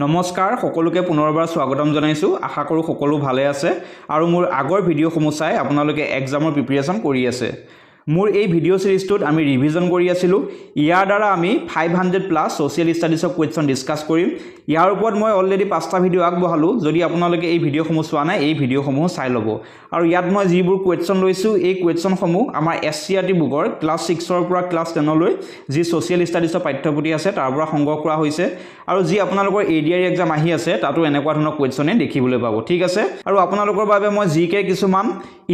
নমস্কাৰ, সকলোকে পুনৰবাৰ স্বাগতম জনাইছোঁ। আশা কৰোঁ সকলো ভালে আছে আৰু মোৰ আগৰ ভিডিঅ'সমূহ চাই আপোনালোকে এক্সামৰ প্ৰিপেৰেশ্যন কৰি আছে। মোৰ এই ভিডিঅ' ছিৰিজটোত আমি ৰিভিজন কৰি আছিলোঁ। ইয়াৰ দ্বাৰা আমি 500+ ছ'চিয়েল ষ্টাডিজৰ কুৱেশ্যন ডিছকাছ কৰিম। ইয়াৰ ওপৰত মই অলৰেডি পাঁচটা ভিডিঅ' আগবঢ়ালোঁ। যদি আপোনালোকে এই ভিডিঅ'সমূহ চোৱা নাই, এই ভিডিঅ'সমূহ চাই ল'ব। আৰু ইয়াত মই যিবোৰ কুৱেশ্যন লৈছোঁ, এই কুৱেশ্যনসমূহ আমাৰ এছচিইআৰটি বুকৰ ক্লাছ 6ৰ পৰা ক্লাছ 10লৈ যি ছ'চিয়েল ষ্টাডিজৰ পাঠ্যপুথি আছে, তাৰ পৰা সংগ্ৰহ কৰা হৈছে। আৰু যি আপোনালোকৰ এডিআৰই এক্সাম আহি আছে, তাতো এনেকুৱা ধৰণৰ কুৱেশ্যনে দেখিবলৈ পাব, ঠিক আছে? আৰু আপোনালোকৰ বাবে মই জি কে কিছুমান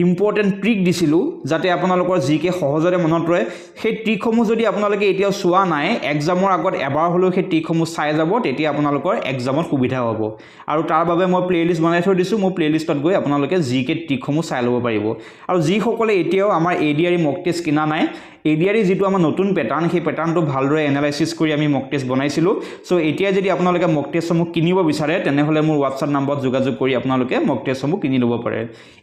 ইম্পৰ্টেণ্ট ট্ৰিক দিছিলোঁ, যাতে আপোনালোকৰ জি কে সহজতে মনত ৰয়। সেই ট্ৰিকসমূহ যদি আপোনালোকে এতিয়াও চোৱা নাই, এক্সামৰ আগত এবাৰ হ'লেও সেই ট্ৰিকসমূহ চাই যাব, তেতিয়া আপোনালোকৰ এক্সামত সুবিধা হ'ব। আৰু তাৰ বাবে মই প্লে'লিষ্ট বনাই থৈ দিছোঁ। মোৰ প্লে'লিষ্টত গৈ আপোনালোকে জি কে ট্ৰিকসমূহ চাই ল'ব পাৰিব। আৰু যিসকলে এতিয়াও আমাৰ এডিআৰই মক টেষ্ট কিনা নাই, এডিআৰই যিটো আমাৰ নতুন পেটাৰ্ণ, সেই পেটাৰ্ণটো ভালদৰে এনালাইচিছ কৰি আমি মক টেষ্ট বনাইছিলোঁ। চ' এতিয়া যদি আপোনালোকে মক টেষ্টসমূহ কিনিব বিচাৰে, তেনেহ'লে মোৰ হোৱাটছআপ নম্বৰত যোগাযোগ কৰি আপোনালোকে মক টেষ্টসমূহ কিনি ল'ব পাৰে।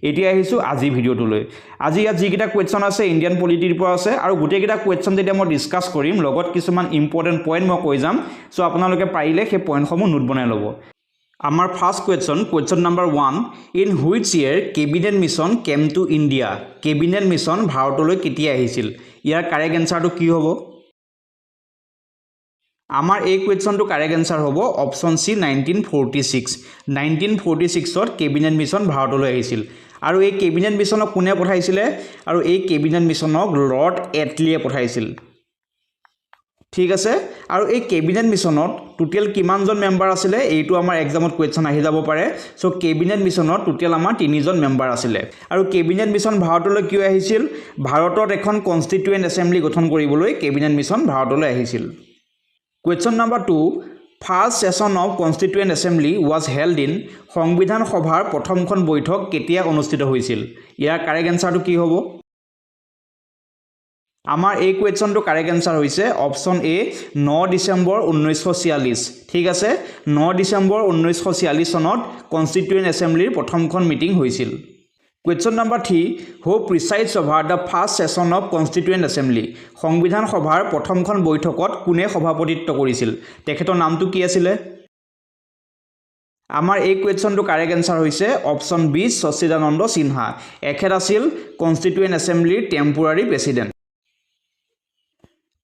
এতিয়া আহিছোঁ আজি ভিডিঅ'টোলৈ। আজি ইয়াত যিকেইটা কুৱেশ্যন আছে, ইণ্ডিয়ান পলিটিৰ পৰা আছে। আৰু গোটেইকেইটা কুৱেশ্যন যেতিয়া মই ডিছকাছ কৰিম, লগত কিছুমান ইম্পৰ্টেণ্ট পইণ্ট মই কৈ যাম। চ' আপোনালোকে পাৰিলে সেই পইণ্টসমূহ নোট বনাই ল'ব। আমাৰ first question, question number 1: In which year Cabinet Mission came to India? Cabinet mission ভাৰতলৈ কেতিয়া আহিছিল? ইয়াৰ কাৰেক্ট এনচাৰটো কি হ'ব? আমাৰ এই কুৱেশ্যনটো কাৰেক্ট এনচাৰ হ'ব অপশ্যন চি, 1946। 1946ত কেবিনেট মিছন ভাৰতলৈ আহিছিল। আৰু এই কেবিনেট মিছনক কোনে পঠাইছিলে? আৰু এই কেবিনেট মিছনক লৰ্ড এটলিয়ে পঠাইছিল, ঠিক আছে? আৰু এই কেবিনেট মিছনত টোটেল কিমানজন মেম্বাৰ আছিলে? এইটো আমাৰ এক্সামত কুৱেশ্যন আহি যাব পাৰে। চ' কেবিনেট মিছনত টোটেল আমাৰ তিনিজন মেম্বাৰ আছিলে। আৰু কেবিনেট মিছন ভাৰতলৈ কিয় আহিছিল? ভাৰতত এখন কনষ্টিটুৱেণ্ট এছেম্বলি গঠন কৰিবলৈ কেবিনেট মিছন ভাৰতলৈ আহিছিল। Question number 2: First session of Constituent Assembly was held in? সংবিধান সভাৰ প্ৰথমখন বৈঠক কেতিয়া অনুষ্ঠিত হৈছিল? ইয়াৰ কাৰেক্ট এনচাৰটো কি হ'ব? আমাৰ এই কুৱেশ্যনটো কাৰেক্ট এনচাৰ হৈছে অপশ্যন এ, 9 ডিচেম্বৰ 1946, ঠিক আছে? 9 ডিচেম্বৰ 1946 চনত কনষ্টিটুৱেণ্ট এছেম্বলিৰ প্ৰথমখন মিটিং হৈছিল। Question number 3: Who presides over the first session of Constituent Assembly? সংবিধান সভাৰ প্ৰথমখন বৈঠকত কোনে সভাপতিত্ব কৰিছিল? তেখেতৰ নামটো কি আছিলে? আমাৰ এই কুৱেশ্যনটো কাৰেক্ট এনচাৰ হৈছে অপশ্যন বি, সচ্চিদানন্দ সিনহা। এখেত আছিল constituent এছেম্বলিৰ temporary president.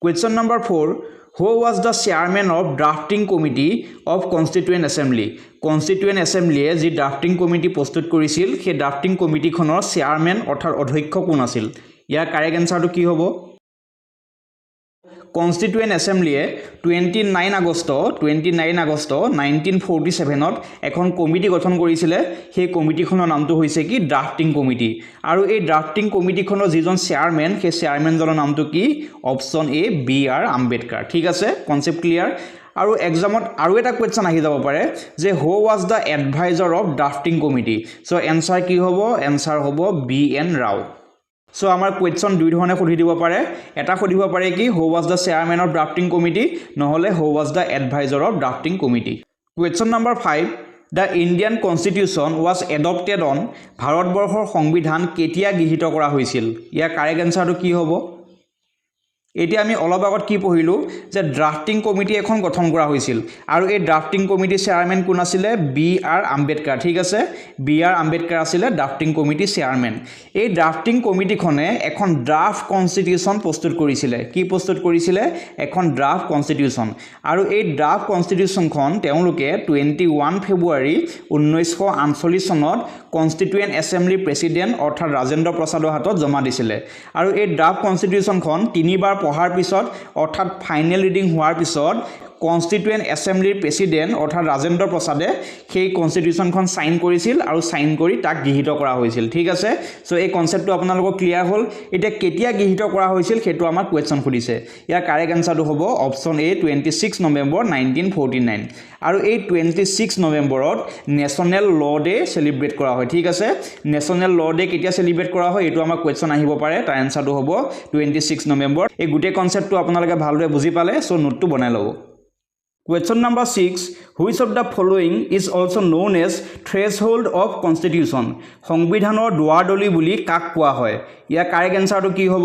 Question number 4: Who was the chairman of drafting committee of Constituent Assembly? Constituent এছেম্বলিয়ে যি ড্ৰাফটিং কমিটি প্ৰস্তুত কৰিছিল, সেই ড্ৰাফটিং কমিটিখনৰ চেয়াৰমেন অৰ্থাৎ অধ্যক্ষ কোন আছিল? ইয়াৰ কাৰেক্ট এনচাৰটো কি হ'ব? কনষ্টিটুৱেণ্ট এছেম্বলিয়ে 29 August 1947ত এখন কমিটি গঠন কৰিছিলে। সেই কমিটিখনৰ নামটো হৈছে কি? Drafting committee. আৰু এই ড্ৰাফটিং কমিটিখনৰ যিজন চেয়াৰমেন, সেই চেয়াৰমেনজনৰ নামটো কি? Option A, B R Ambedkar, ঠিক আছে? Concept clear? আৰু এক্সামত আৰু এটা কুৱেশ্যন আহি যাব পাৰে যে who was the adviser of drafting committee? So answer কি হ'ব? এনচাৰ হ'ব বি এন ৰাও। চ' আমাৰ কুৱেশ্যন দুই ধৰণে সুধি দিব পাৰে। এটা সুধিব পাৰে কি, who was the chairman of drafting committee? নহ'লে who was the adviser of drafting committee? Question number 5: The Indian Constitution was adopted on? ভাৰতবৰ্ষৰ সংবিধান কেতিয়া গৃহীত কৰা হৈছিল? ইয়াৰ কাৰেক্ট এনচাৰটো কি হ'ব? এতিয়া আমি অলপ আগত কি পঢ়িলোঁ যে ড্ৰাফটিং কমিটি এখন গঠন কৰা হৈছিল আৰু এই ড্ৰাফটিং কমিটিৰ চেয়াৰমেন কোন আছিলে? বি আৰ আম্বেদকাৰ, ঠিক আছে? বি আৰ আম্বেদকাৰ আছিলে ড্ৰাফটিং কমিটিৰ চেয়াৰমেন। এই ড্ৰাফটিং কমিটিখনে এখন ড্ৰাফ্ট কনষ্টিটিউশ্যন প্ৰস্তুত কৰিছিলে। কি প্ৰস্তুত কৰিছিলে? এখন ড্ৰাফ্ট কনষ্টিটিউশ্যন। আৰু এই ড্ৰাফ্ট কনষ্টিটিউশ্যনখন তেওঁলোকে 21 ফেব্ৰুৱাৰী 1948 চনত কনষ্টিটুৱেণ্ট এছেম্বলি প্ৰেচিডেণ্ট অৰ্থাৎ ৰাজেন্দ্ৰ প্ৰসাদৰ হাতত জমা দিছিলে। আৰু এই ড্ৰাফ্ট কনষ্টিটিউশ্যনখন তিনিবাৰ পঢ়াৰ পিছত, অৰ্থাৎ ফাইনেল ৰিডিং হোৱাৰ পিছত, কনষ্টিটুৱেণ্ট এছেম্বলিৰ প্ৰেচিডেণ্ট অৰ্থাৎ ৰাজেন্দ্ৰ প্ৰসাদে সেই কনষ্টিটিউশ্যনখন ছাইন কৰিছিল আৰু ছাইন কৰি তাক গৃহীত কৰা হৈছিল, ঠিক আছে? চ' এই কনচেপ্টটো আপোনালোকৰ ক্লিয়াৰ হ'ল। এতিয়া কেতিয়া গৃহীত কৰা হৈছিল, সেইটো আমাক কুৱেশ্যন সুধিছে। ইয়াৰ কাৰেক্ট এনচাৰটো হ'ব option A, 26 November 1949। আৰু এই 26 নৱেম্বৰত নেশ্যনেল ল' ডে চেলিব্ৰেট কৰা হয়, ঠিক আছে? নেশ্যনেল ল' ডে কেতিয়া চেলিব্ৰেট কৰা হয়, এইটো আমাৰ কুৱেশ্যন আহিব পাৰে। তাৰ এনচাৰটো হ'ব 26 নৱেম্বৰ। এই গোটেই কনচেপ্টটো আপোনালোকে ভালদৰে বুজি পালে। চ' নোটটো বনাই ল'ব। Question number 6: Which of the following is also known as threshold of Constitution? সংবিধানৰ দুৱাৰদলি বুলি কাক কোৱা হয়? ইয়াৰ কাৰেক্ট এনচাৰটো কি হ'ব?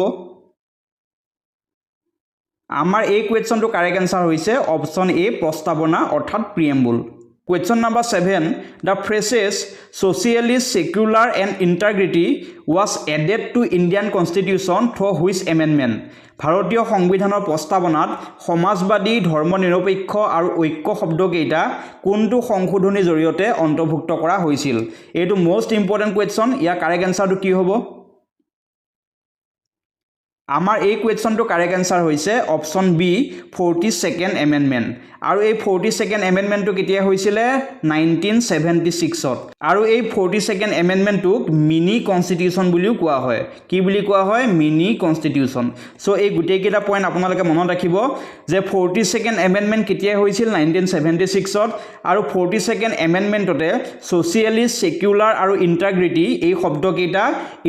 আমাৰ এই কুৱেশ্যনটো কাৰেক্ট এনচাৰ হৈছে অপশ্যন এ, প্ৰস্তাৱনা অৰ্থাৎ প্ৰিএম্বুল। Question number 7, the phrases socialist, secular and integrity was added to Indian constitution through which amendment? ভাৰতীয় সংবিধানৰ প্ৰস্তাৱনাত সমাজবাদী, ধৰ্মনিৰপেক্ষ আৰু ঐক্য শব্দকেইটা কোনটো সংশোধনীৰ জৰিয়তে অন্তৰ্ভুক্ত কৰা হৈছিল? এইটো মষ্ট ইম্পৰ্টেণ্ট কুৱেশ্যন। ইয়াৰ কাৰেক্ট এনচাৰটো কি হ'ব? আমাৰ এই কুৱেশ্যনটো কাৰেক্ট এনচাৰ হৈছে option B, 42nd amendment. আৰু এই 42nd এমেণ্ডমেণ্টটো কেতিয়া হৈছিলে? 1976ত। আৰু এই 42nd এমেণ্ডমেণ্টটোক মিনি কনষ্টিটিউশ্যন বুলিও কোৱা হয়। কি বুলি কোৱা হয়? Mini constitution. চ' এই গোটেইকেইটা পইণ্ট আপোনালোকে মনত ৰাখিব যে 42nd amendment কেতিয়া হৈছিল? 1976ত। আৰু 42nd এমেণ্ডমেণ্টতে ছ'চিয়েলিষ্ট, ছেকুলাৰ আৰু ইণ্টাগ্ৰিটি এই শব্দকেইটা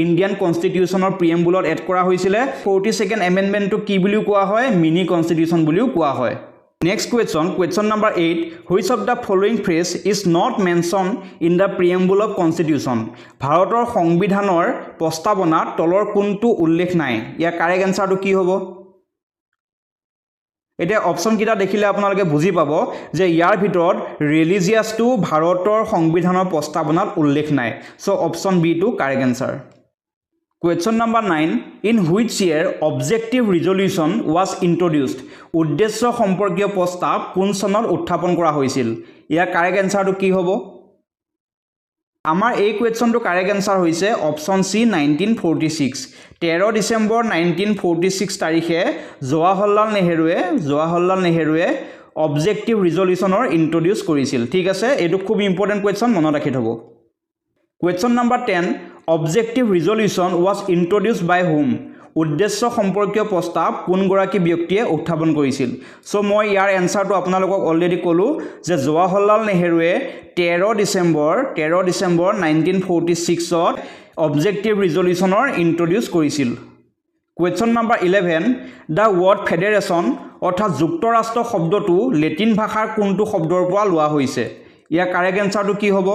ইণ্ডিয়ান কনষ্টিটিউশ্যনৰ প্ৰিএম্বুলত এড কৰা হৈছিলে। 42nd এমেণ্ডমেণ্টটোক কি বুলিও কোৱা হয়? মিনি কনষ্টিটিউশ্যন বুলিও কোৱা হয়। Next question, question number 8, which of the following phrase is not mention in the preamble of constitution? ভাৰতৰ সংবিধানৰ প্ৰস্তাৱনাত তলৰ কোনটো উল্লেখ নাই? ইয়াৰ কাৰেক্ট এনচাৰটো কি হ'ব? এতিয়া অপশ্যনকেইটা দেখিলে আপোনালোকে বুজি পাব যে ইয়াৰ ভিতৰত ৰিলিজিয়াছটো ভাৰতৰ সংবিধানৰ প্ৰস্তাৱনাত উল্লেখ নাই। চ' option বিটো correct answer. Question number 9, in which year objective resolution was introduced? উদ্দেশ্য সম্পৰ্কীয় প্ৰস্তাৱ কোন চনত উত্থাপন কৰা হৈছিল? ইয়াৰ কাৰেক্ট এনচাৰটো কি হ'ব? আমাৰ এই কুৱেশ্যনটো কাৰেক্ট এনচাৰ হৈছে অপশ্যন চি, 1946। 13 ডিচেম্বৰ 1946 তাৰিখে জৱাহৰলাল নেহেৰুৱে অবজেক্টিভ ৰিজলিউশ্যনৰ ইণ্ট্ৰডিউচ কৰিছিল। ঠিক আছে, এইটো খুব ইম্পৰ্টেণ্ট কুৱেশ্যন, মনত ৰাখি থ'ব। Question number 10, objective resolution was introduce by whom? উদ্দেশ্য সম্পৰ্কীয় প্ৰস্তাৱ কোনগৰাকী ব্যক্তিয়ে উত্থাপন কৰিছিল? চ' মই ইয়াৰ এনচাৰটো আপোনালোকক অলৰেডি ক'লোঁ যে জৱাহৰলাল নেহেৰুৱে 13 ডিচেম্বৰ 1946ত অবজেক্টিভ ৰিজলিউশ্যনৰ ইণ্ট্ৰডিউচ কৰিছিল। Question number 11, the word federation অৰ্থাৎ যুক্তৰাষ্ট্ৰ শব্দটো লেটিন ভাষাৰ কোনটো শব্দৰ পৰা লোৱা হৈছে? ইয়াৰ কাৰেক্ট এনচাৰটো কি হ'ব?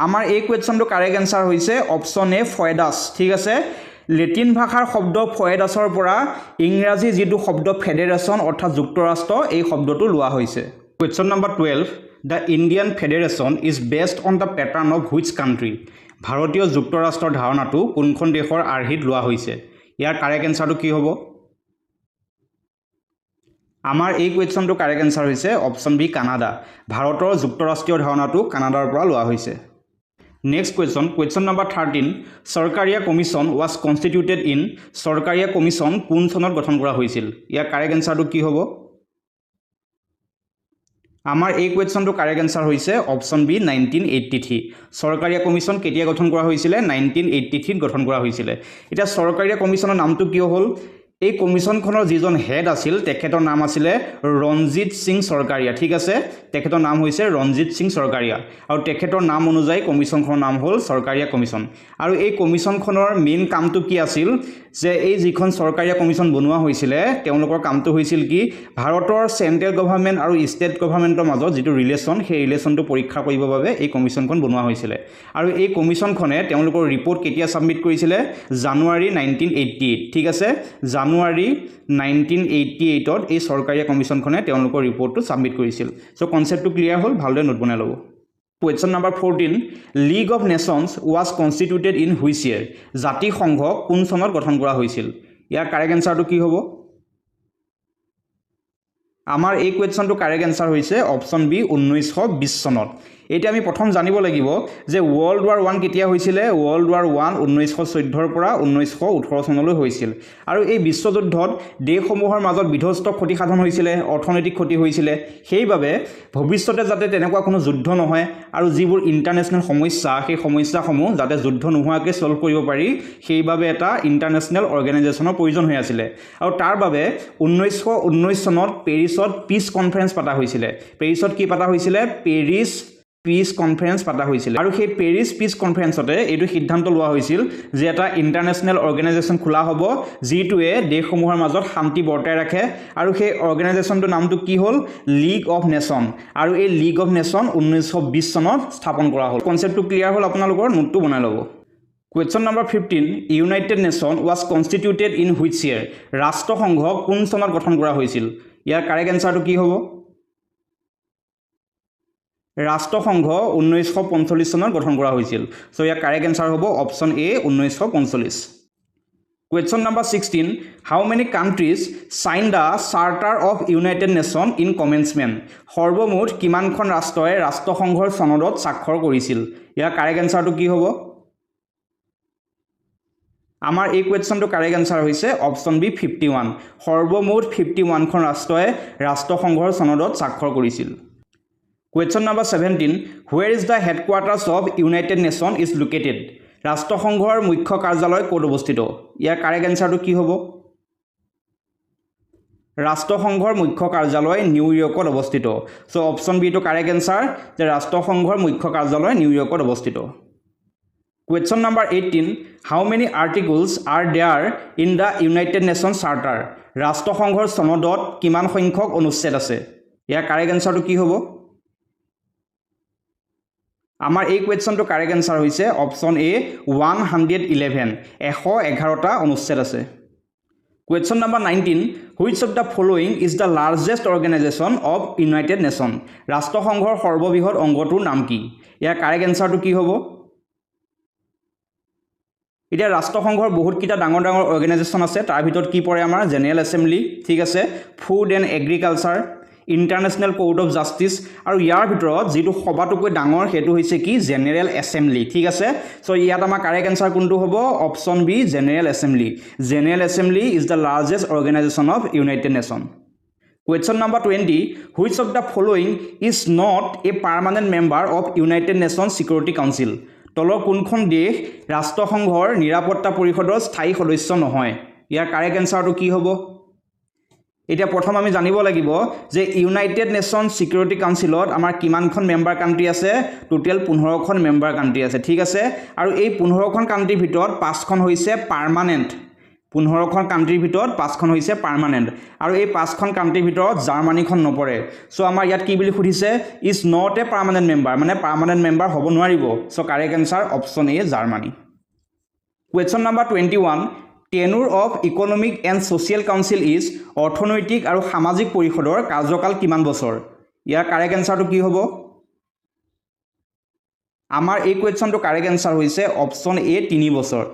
আমাৰ এই কুৱেশ্যনটো কাৰেক্ট এনচাৰ হৈছে অপশ্যন এ, ফয়ডাছ। ঠিক আছে, লেটিন ভাষাৰ শব্দ ফয়ডাছৰ পৰা ইংৰাজী যিটো শব্দ ফেডাৰেশ্যন অৰ্থাৎ যুক্তৰাষ্ট্ৰ, এই শব্দটো লোৱা হৈছে। Question number 12, the Indian federation is based on the pattern of which country? ভাৰতীয় যুক্তৰাষ্ট্ৰৰ ধাৰণাটো কোনখন দেশৰ আৰ্হিত লোৱা হৈছে? ইয়াৰ কাৰেক্ট এনচাৰটো কি হ'ব? আমাৰ এই কুৱেশ্যনটো কাৰেক্ট এনচাৰ হৈছে অপশ্যন বি, কানাডা। ভাৰতৰ যুক্তৰাষ্ট্ৰীয় ধাৰণাটো কানাডাৰ পৰা লোৱা হৈছে। Next question, question number 13, Sarkaria Commission was constituted in? Sarkaria commission কোন চনত গঠন কৰা হৈছিল? ইয়াৰ কাৰেক্ট এনচাৰটো কি হ'ব? আমাৰ এই কুৱেশ্যনটো কাৰেক্ট এনচাৰ হৈছে অপশ্যন বি, 1983। চৰকাৰীয়া কমিশ্যন কেতিয়া গঠন কৰা হৈছিলে? 1983ত গঠন কৰা হৈছিলে। এতিয়া চৰকাৰীয়া কমিশ্যনৰ নামটো কিয় হ'ল? এই কমিশ্যনখনৰ যিজন হেড আছিল, তেখেতৰ নাম আছিলে ৰঞ্জিত সিং চৰকাৰীয়া। ঠিক আছে, তেখেতৰ নাম হৈছে ৰঞ্জিত সিং চৰকাৰীয়া আৰু তেখেতৰ নাম অনুযায়ী কমিশ্যনখনৰ নাম হ'ল চৰকাৰীয়া কমিশ্যন। আৰু এই কমিশ্যনখনৰ মেইন কামটো কি আছিল যে এই যিখন চৰকাৰীয়া কমিশ্যন বনোৱা হৈছিলে, তেওঁলোকৰ কামটো হৈছিল কি, ভাৰতৰ চেণ্ট্ৰেল গভৰ্ণমেণ্ট আৰু ষ্টেট গভৰ্ণমেণ্টৰ মাজত যিটো ৰিলেশ্যন, সেই ৰিলেশ্যনটো পৰীক্ষা কৰিবৰ বাবে এই কমিশ্যনখন বনোৱা হৈছিলে। আৰু এই কমিশ্যনখনে তেওঁলোকৰ ৰিপৰ্ট কেতিয়া ছাবমিট কৰিছিলে? জানুৱাৰী 1988। ঠিক আছে, জানুৱাৰী 1988ত এই চৰকাৰীয়া কমিশ্যনখনে তেওঁলোকৰ ৰিপৰ্টটো ছাবমিট কৰিছিল। চ' কনচেপ্টটো ক্লিয়াৰ হ'ল, ভালদৰে নোট বনাই ল'ব। Question number 14, League of Nations was constituted in which year? জাতিসংঘ কোন চনত গঠন কৰা হৈছিল? ইয়াৰ কাৰেক্ট এনচাৰটো কি হ'ব? আমাৰ এই কুৱেশ্যনটো কাৰেক্ট এনচাৰ হৈছে অপশ্যন বি, 1920 চনত। এতিয়া আমি প্ৰথম জানিব লাগিব যে ৱৰ্ল্ড ৱাৰ ওৱান কেতিয়া হৈছিলে। ৱৰ্ল্ড ৱাৰ ওৱান 1914ৰ পৰা 1918 চনলৈ হৈছিল। আৰু এই বিশ্বযুদ্ধত দেশসমূহৰ মাজত বিধ্বস্ত ক্ষতি সাধন হৈছিলে, অৰ্থনৈতিক ক্ষতি হৈছিলে। সেইবাবে ভৱিষ্যতে যাতে তেনেকুৱা কোনো যুদ্ধ নহয় আৰু যিবোৰ ইণ্টাৰনেশ্যনেল সমস্যা, সেই সমস্যাসমূহ যাতে যুদ্ধ নোহোৱাকৈ ছল্ভ কৰিব পাৰি, সেইবাবে এটা ইণ্টাৰনেশ্যনেল অৰ্গেনাইজেশ্যনৰ প্ৰয়োজন হৈ আছিলে। আৰু তাৰ বাবে 1919 চনত পেৰিছত পিচ কনফাৰেঞ্চ পতা হৈছিলে। পেৰিছত কি পতা হৈছিলে? পেৰিছ পিচ কনফাৰেঞ্চ পতা হৈছিলে। আৰু সেই পেৰিছ পিচ কনফাৰেঞ্চতে এইটো সিদ্ধান্ত লোৱা হৈছিল যে এটা ইণ্টাৰনেশ্যনেল অৰ্গেনাইজেশ্যন খোলা হ'ব, যিটোৱে দেশসমূহৰ মাজত শান্তি বৰ্তাই ৰাখে। আৰু সেই অৰ্গেনাইজেশ্যনটোৰ নামটো কি হ'ল? League of nation. আৰু এই লীগ অফ নেশ্যন 1920 চনত স্থাপন কৰা হ'ল। কনচেপ্টটো ক্লিয়াৰ হ'ল আপোনালোকৰ, নোটটো বনাই ল'ব। Question number 15, United Nation was constituted in which year? ৰাষ্ট্ৰসংঘ কোন চনত গঠন কৰা হৈছিল? ইয়াৰ কাৰেক্ট এনচাৰটো কি হ'ব? ৰাষ্ট্ৰসংঘ 1945 চনত গঠন কৰা হৈছিল। চ' ইয়াৰ কাৰেক্ট এনচাৰ হ'ব option A, 1945। Question number 16, how many countries sign the charter of United Nation in commencement? সৰ্বমুঠ কিমানখন ৰাষ্ট্ৰই ৰাষ্ট্ৰসংঘৰ চনদত স্বাক্ষৰ কৰিছিল? ইয়াৰ কাৰেক্ট এনচাৰটো কি হ'ব? আমাৰ এই কুৱেশ্যনটো কাৰেক্ট এনচাৰ হৈছে অপশ্যন বি, 51। সৰ্বমুঠ 51খন ৰাষ্ট্ৰই ৰাষ্ট্ৰসংঘৰ চনদত স্বাক্ষৰ কৰিছিল। Question number 17, where is the headquarters of United Nation is located? ৰাষ্ট্ৰসংঘৰ মুখ্য কাৰ্যালয় ক'ত অৱস্থিত? ইয়াৰ কাৰেক্ট এনচাৰটো কি হ'ব? ৰাষ্ট্ৰসংঘৰ মুখ্য কাৰ্যালয় নিউয়ৰ্কত অৱস্থিত। চ' অপশ্যন বিটো কাৰেক্ট এনচাৰ যে ৰাষ্ট্ৰসংঘৰ মুখ্য কাৰ্যালয় নিউয়ৰ্কত অৱস্থিত। Question number 18, how many articles are there in the United Nation charter? ৰাষ্ট্ৰসংঘৰ চনদত কিমান সংখ্যক অনুচ্ছেদ আছে? ইয়াৰ কাৰেক্ট এনচাৰটো কি হ'ব? আমাৰ এই কুৱেশ্যনটো কাৰেক্ট এনচাৰ হৈছে অপশ্যন এ, 111। 111টা অনুচ্ছেদ আছে। Question number 19, which of the following is the largest organization of United Nation? ৰাষ্ট্ৰসংঘৰ সৰ্ববৃহৎ অংগটোৰ নাম কি? ইয়াৰ কাৰেক্ট এনচাৰটো কি হ'ব? এতিয়া ৰাষ্ট্ৰসংঘৰ বহুতকেইটা ডাঙৰ ডাঙৰ অৰ্গেনাইজেশ্যন আছে। তাৰ ভিতৰত কি পৰে? আমাৰ জেনেৰেল এছেম্বলি, ঠিক আছে, Food and Agriculture, International Court of Justice আৰু ইয়াৰ ভিতৰত যিটো সবাতোকৈ ডাঙৰ সেইটো হৈছে কি? জেনেৰেল এছেম্বলি, ঠিক আছে। চ' ইয়াত আমাৰ কাৰেক্ট এনচাৰ কোনটো হ'ব? Option B, General Assembly. General Assembly is the largest organization of United Nation. Question number 20, which of the following is not a permanent member of United Nation Security Council? তলৰ কোনখন দেশ ৰাষ্ট্ৰসংঘৰ নিৰাপত্তা পৰিষদৰ স্থায়ী সদস্য নহয়? ইয়াৰ কাৰেক্ট এনচাৰটো কি হ'ব? এতিয়া প্ৰথম আমি জানিব লাগিব যে ইউনাইটেড নেশ্যন ছিকিউৰিটি কাউন্সিলত আমাৰ কিমানখন মেম্বাৰ কাণ্ট্ৰি আছে। টোটেল 15খন মেম্বাৰ কাণ্ট্ৰি আছে, ঠিক আছে। আৰু এই 15খন কাণ্ট্ৰিৰ ভিতৰত পাঁচখন হৈছে পাৰ্মানেণ্ট। 15খন কাণ্ট্ৰিৰ ভিতৰত পাঁচখন হৈছে পাৰ্মানেণ্ট আৰু এই পাঁচখন কাণ্ট্ৰিৰ ভিতৰত জাৰ্মানীখন নপৰে। চ' আমাৰ ইয়াত কি বুলি সুধিছে? Is not a permanent member, মানে পাৰ্মানেণ্ট মেম্বাৰ হ'ব নোৱাৰিব। So correct answer option A, Germany. Question number 21, tenure of Economic and Social Council is? অৰ্থনৈতিক আৰু সামাজিক পৰিষদৰ কাৰ্যকাল কিমান বছৰ? ইয়াৰ কাৰেক্ট এনচাৰটো কি হ'ব? আমাৰ এই কুৱেশ্যনটো কাৰেক্ট এনচাৰ হৈছে অপশ্যন এ, 3 বছৰ।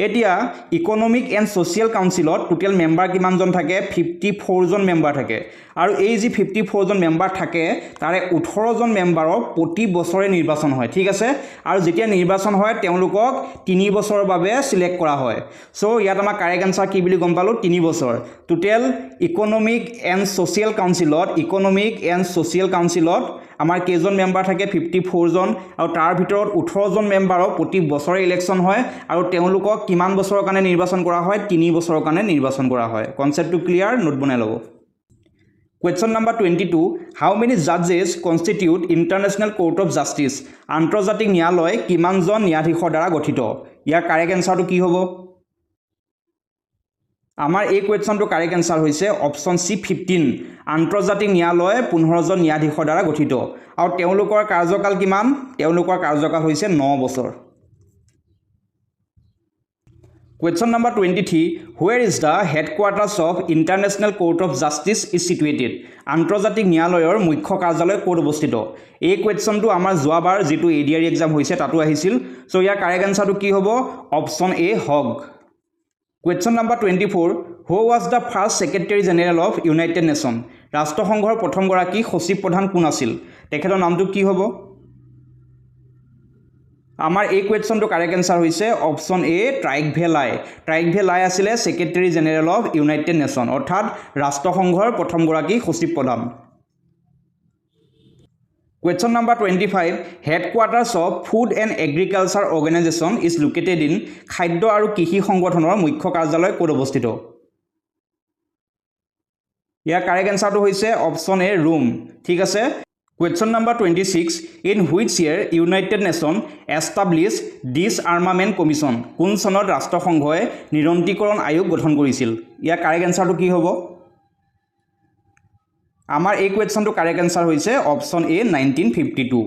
এতিয়া ইকনমিক এণ্ড ছ'চিয়েল কাউন্সিলত টোটেল মেম্বাৰ কিমানজন থাকে? 54জন মেম্বাৰ থাকে। আৰু এই যি 54জন মেম্বাৰ থাকে, তাৰে 18জন মেম্বাৰক প্ৰতি বছৰে নিৰ্বাচন হয়, ঠিক আছে। আৰু যেতিয়া নিৰ্বাচন হয়, তেওঁলোকক 3 বছৰৰ বাবে চিলেক্ট কৰা হয়। চ' ইয়াত আমাৰ কাৰেক্ট এনচাৰ কি বুলি গম পালোঁ? 3 বছৰ। টোটেল ইকনমিক এণ্ড ছ'চিয়েল কাউন্সিলত, ইকনমিক এণ্ড ছ'চিয়েল কাউন্সিলত আমাৰ কেইজন মেম্বাৰ থাকে? 54জন। আৰু তাৰ ভিতৰত 18জন মেম্বাৰক প্ৰতি বছৰে ইলেকশ্যন হয় আৰু তেওঁলোকক কিমান বছৰৰ কাৰণে নিৰ্বাচন কৰা হয়? 3 বছৰৰ কাৰণে নিৰ্বাচন কৰা হয়। কনচেপ্টটো ক্লিয়াৰ? নোট বনাই ল'ব। Question number 22, how many judges constitute International Court of Justice? আন্তৰ্জাতিক ন্যায়ালয় কিমানজন ন্যায়াধীশৰ দ্বাৰা গঠিত? ইয়াৰ কাৰেক্ট এনচাৰটো কি হ'ব? আমাৰ এই কুৱেশ্যনটো কাৰেক্ট এনচাৰ হৈছে অপশ্যন চি, 15। আন্তৰ্জাতিক ন্যায়ালয় 15জন ন্যায়াধীশৰ দ্বাৰা গঠিত। আৰু তেওঁলোকৰ কাৰ্যকাল কিমান? তেওঁলোকৰ কাৰ্যকাল হৈছে 9 বছৰ। Question number 23, where is the headquarters of International Court of Justice is situated? আন্তৰ্জাতিক ন্যায়ালয়ৰ মুখ্য কাৰ্যালয় ক'ত অৱস্থিত? এই কুৱেশ্যনটো আমাৰ যোৱাবাৰ যিটো A D R E exam হৈছে, তাতো আহিছিল। চ' ইয়াৰ কাৰেক্ট এনচাৰটো কি হ'ব? Option A, Hague. Question number 24, who was the first Secretary General of United Nation? ৰাষ্ট্ৰসংঘৰ প্ৰথমগৰাকী সচিব প্ৰধান কোন আছিল? তেখেতৰ নামটো কি হ'ব? আমাৰ এই কুৱেশ্যনটো কাৰেক্ট এনচাৰ হৈছে অপশ্যন এ, ট্ৰাইগভে লাই। ট্ৰাইগভে লাই আছিলে Secretary General of United Nation, অৰ্থাৎ ৰাষ্ট্ৰসংঘৰ প্ৰথমগৰাকী সচিব প্ৰধান। Question number 25, headquarters of Food and Agriculture Organization is located in? খাদ্য আৰু কৃষি সংগঠনৰ মুখ্য কাৰ্যালয় ক'ত অৱস্থিত? ইয়াৰ কাৰেক্ট এনচাৰটো হৈছে অপশ্যন এ, ৰোম, ঠিক আছে। Question number 26, in which year United Nation establish Disarmament Commission? কোন চনত ৰাষ্ট্ৰসংঘই নিৰন্ত্ৰীকৰণ আয়োগ গঠন কৰিছিল? ইয়াৰ কাৰেক্ট এনচাৰটো কি হ'ব? আমাৰ এই কুৱেশ্যনটো কাৰেক্ট এনচাৰ হৈছে option A, 1952।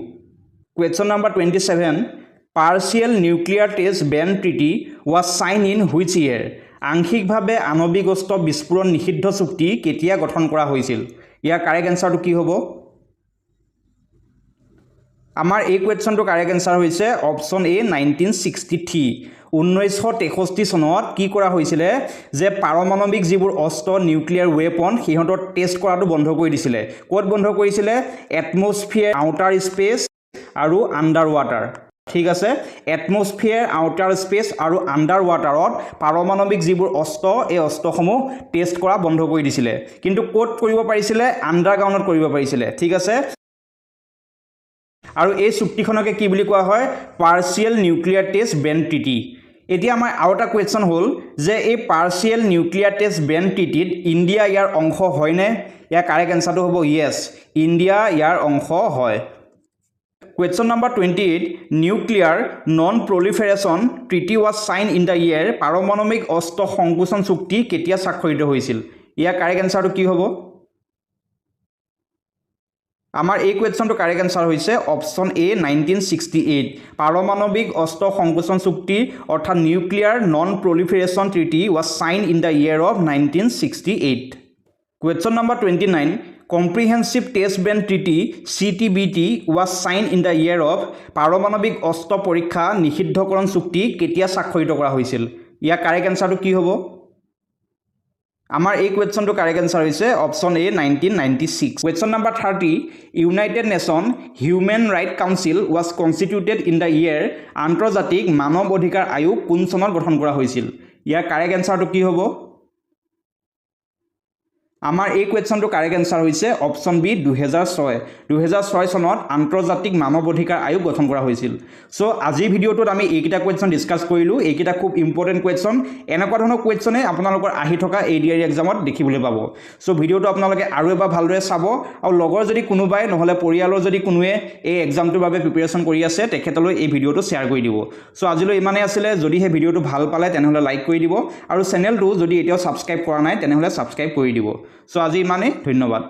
Question number 27, Partial Nuclear Test Ban Treaty was sign in which year? আংশিকভাৱে আণৱিক অস্ত্ৰ বিস্ফোৰণ নিষিদ্ধ চুক্তি কেতিয়া গঠন কৰা হৈছিল? ইয়াৰ কাৰেক্ট এনচাৰটো কি হ'ব? আমাৰ এই কুৱেশ্যনটো কাৰেক্ট এনচাৰ হৈছে অপশ্যন এ, 1963। 1963 চনত কি কৰা হৈছিলে যে পাৰমাণৱিক যিবোৰ অস্ত্ৰ, নিউক্লিয়াৰ ৱেপন, সিহঁতৰ টেষ্ট কৰাটো বন্ধ কৰি দিছিলে। ক'ত বন্ধ কৰিছিলে? এটমছফিয়াৰ, আউটাৰ স্পেচ আৰু আণ্ডাৰ ৱাটাৰ। ঠিক আছে, এটমছফিয়াৰ, আউটাৰ স্পেচ আৰু আণ্ডাৰ ৱাটাৰত পাৰমাণৱিক যিবোৰ অস্ত্ৰ, এই অস্ত্ৰসমূহ টেষ্ট কৰা বন্ধ কৰি দিছিলে। কিন্তু ক'ত কৰিব পাৰিছিলে? আণ্ডাৰগ্ৰাউণ্ডত কৰিব পাৰিছিলে। ঠিক আছে, আৰু এই চুক্তিখনকে কি বুলি কোৱা হয়? Partial Nuclear Test Ban Treaty। এতিয়া আমাৰ আৰু এটা কুৱেশ্যন হ'ল যে এই পাৰ্চিয়েল নিউক্লিয়াৰ টেষ্ট বেন ট্ৰিটিত ইণ্ডিয়া ইয়াৰ অংশ হয়নে? ইয়াৰ কাৰেক্ট এনচাৰটো হ'ব য়েছ, ইণ্ডিয়া ইয়াৰ অংশ হয়। Question number 28, Nuclear Non Proliferation Treaty was sign in the year? পাৰমাণৱিক অস্ত্ৰ সংকোচন চুক্তি কেতিয়া স্বাক্ষৰিত হৈছিল? ইয়াৰ কাৰেক্ট এনচাৰটো কি হ'ব? আমাৰ এই কুৱেশ্যনটো কাৰেক্ট এনচাৰ হৈছে অপশ্যন এ, 1968। পাৰমাণৱিক অস্ত্ৰ সংকোচন চুক্তি অৰ্থাৎ Nuclear Non Proliferation Treaty was sign in the year of 1968। Question number 29, Comprehensive Test Ban Treaty, CTBT, was sign in the year of? পাৰমাণৱিক অস্ত্ৰ পৰীক্ষা নিষিদ্ধকৰণ চুক্তি কেতিয়া স্বাক্ষৰিত কৰা হৈছিল? ইয়াৰ কাৰেক্ট এনচাৰটো কি হ'ব? আমাৰ এই কুৱেশ্যনটো কাৰেক্ট এনচাৰ হৈছে option A, 1996। Question number 30, United Nation Human Right Council was constituted in the year? আন্তৰ্জাতিক মানৱ অধিকাৰ আয়োগ কোন চনত গঠন কৰা হৈছিল? ইয়াৰ কাৰেক্ট এনচাৰটো কি হ'ব? আমাৰ এই কুৱেশ্যনটো কাৰেক্ট এনচাৰ হৈছে অপশ্যন বি, 2006। 2006 চনত আন্তৰ্জাতিক মানৱ অধিকাৰ আয়োগ গঠন কৰা হৈছিল। চ' আজিৰ ভিডিঅ'টোত আমি এইকেইটা কুৱেশ্যন ডিছকাছ কৰিলোঁ। এইকেইটা খুব ইম্পৰ্টেণ্ট কুৱেশ্যন। এনেকুৱা ধৰণৰ কুৱেশ্যনে আপোনালোকৰ আহি থকা এডিআৰই এক্সামত দেখিবলৈ পাব। চ' ভিডিঅ'টো আপোনালোকে আৰু এবাৰ ভালদৰে চাব আৰু লগৰ যদি কোনোবাই নহ'লে পৰিয়ালৰ যদি কোনোৱে এই এক্সামটোৰ বাবে প্ৰিপেৰেশ্যন কৰি আছে, তেখেতলৈ এই ভিডিঅ'টো শ্বেয়াৰ কৰি দিব। চ' আজিলৈ ইমানেই আছিলে। যদিহে ভিডিঅ'টো ভাল পালে, তেনেহ'লে লাইক কৰি দিব আৰু চেনেলটো যদি এতিয়াও ছাবস্ক্ৰাইব কৰা নাই, তেনেহ'লে ছাবস্ক্ৰাইব কৰি দিব। চ' আজি ইমানেই, ধন্যবাদ।